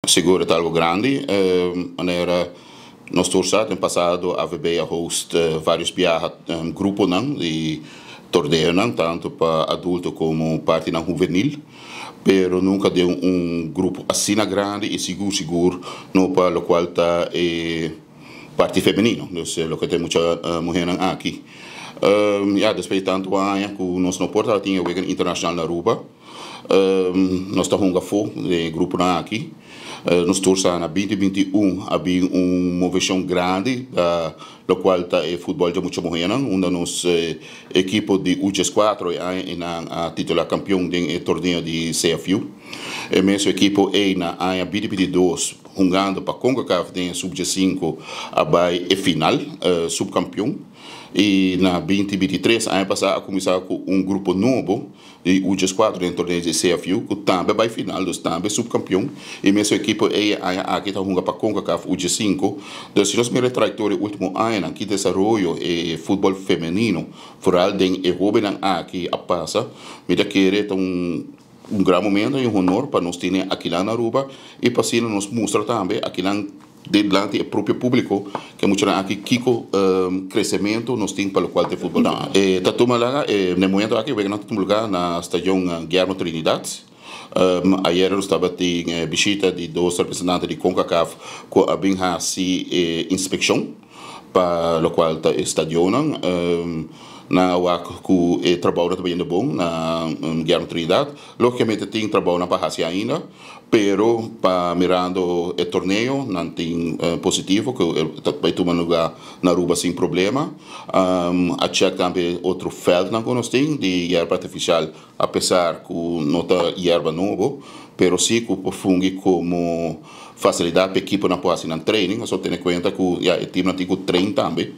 Sigur ta algo grandi, manera nos tur sa, den pasado AVB a host varios biaha gruponan di torneonan, tanto pa adulto como partinan hubenil, pero nunca den un grupo asina grandi y sigur sigur no pa locual ta e parti femenino, dus loke ta mucha muhernan aki. Ya, despues di tanto aña cu nos no por tabatin e wega internacional na Aruba, nos ta hunga afo den e gruponan aki. Nos tur sa na 2021 a bin un movecion grandi pa locual ta e futbol di mucha muhernan, unda nos ekipo di U14 e aña einan a titula campeon den e torneo di CFU. E mesun ekipo ei na aña 2022, hungando pa CONCACAF den e sub-5, a bay e final, subcampeon. Y na 2023, aña pasa, a cuminsa cu un grupo nobo di U14 den torneo di CFU, cu tambe a bay final, dus tambe subcampeon. E mesun ekipo ei aña aki ta hunga pa CONCACAF U5. Dus si nos mira e trayectoria ultimo añanan, ki desaroyo e futbol femenino, vooral den e hobennan aki a pasa, mi ta kere ta un gran momento y un honor pa nos tin aki na Aruba y pa asina nos mustra tambe akinan dilanti e propio publico cu muchanan aki kico crecemento nos tin pa locual ta futbol. Ta tuma luga, na e momento aki weganan ta tuma luga na Stadion Guillermo Trinidad. Ayera nos tabatin bishita di dos representante di CONCACAF cu a bin haci inspeccion pa locual ta e stadionnan. Nan a wak cu e trabou ta bayendo bon na Guillermo Trinidad. Logicamente tin trabounan pa haci ainda, pero pa mirando e torneo, nan tin positivo cu ta bay tuma luga na Aruba sin problema. A check tambe otro veldnan cu nos tin di yerba artificial, apesar cu no ta yerba nobo, pero si cu por fungi como facilidad pa ekiponan por haci nan training. So tene cuenta cu ya e teamnan tin cu train tambe.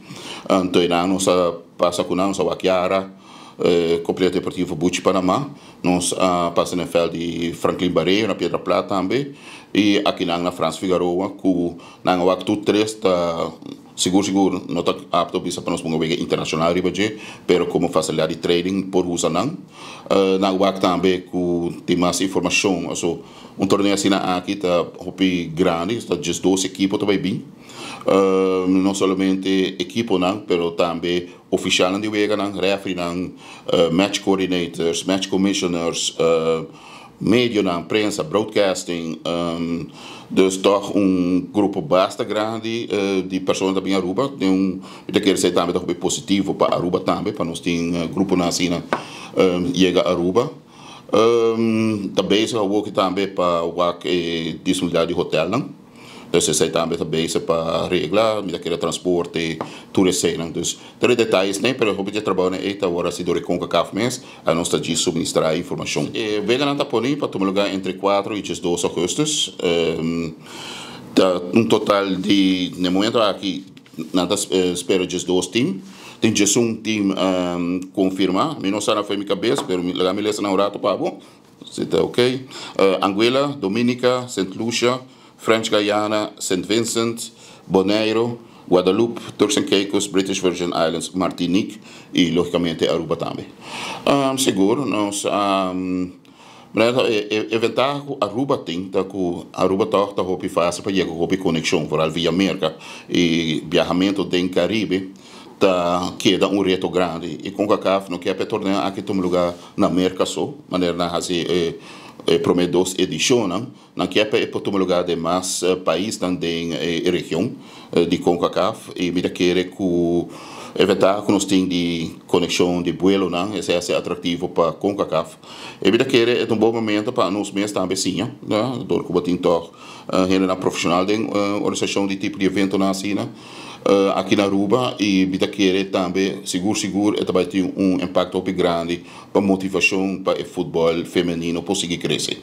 Anto nan nos a pasa cu nan, nos a wak Yara, Complejo Deportivo Buchi Panama. Nos a pasa na veld di Franklin Barrero na Piedra Plat tambe y akinan na Frans Figaroa, cu nan a wak tur tres ta sigur sigur no ta apto bisa pa nos ponga wega internacional riba dje, pero como facilidad di training por usa nan. Nan wak tambe cu tin mas informacion, so un torneo asina aki ta hopi grandi, ta 12 ekipo ta bay bin. No solamente ekiponan, pero tambe oficialnan di weganan, refereenan, match coordinators, match commissioners, medionan, prensa, broadcasting. Dus toch un grupo basta grandi di persona ta bin Aruba. Tin un, mi ta kere sey tambe ta hopi positivo pa Aruba tambe, pa nos tin gruponan asina yega Aruba. Ta bezig awor tambe pa wak e disponibilidad di hotelnan. Dus esey tambe ta bezig pa regla, mi ta kere transporte, tur eseynan. Dus tur e detayes nee, pero hopi di trabou ei ta awor haci door e CONCACAF mes, y nos ta djis suministra informacion. E weganan ta poni pa tuma luga entre 4 y 12 augustus. Ta un total di, na e momento aki, nan ta spera 12 team. Tin 11 team confirma. Mi no sa na for mi cabes, pero laga mi lesa na un rato pa bo. Si ta ok. Anguilla, Dominica, St. Lucia, French Guiana, St. Vincent, Bonaire, Guadeloupe, Turks and Caicos, British Virgin Islands, Martinique y logicamente Aruba tambe. Sigur, nos e ventaha cu Aruba tin ta cu Aruba toch ta hopi facil pa yega hopi conexion, vooral via America, y viahamento den Caribe ta keda un reto grandi. Y CONCACAF no kier pa e torneo aki tuma luga na America so, manera nan haci e prome dos edicionnan. Nan kier pa e por tuma luga den mas paisnan den e region di CONCACAF, y mi ta kere cu e ventaha cu nos tin di conexion di vuelonan, esey a ser atractivo pa CONCACAF. Y mi ta kere e ta un bon momento pa nos mes tambe siña, door cu bo tin toch hendenan profesional den organisacion di tipo di eventonan asina aki na Aruba, y mi ta kere tambe sigur sigur e ta bay tin un impacto hopi grandi pa motivacion pa e futbol femenino por sigui crece.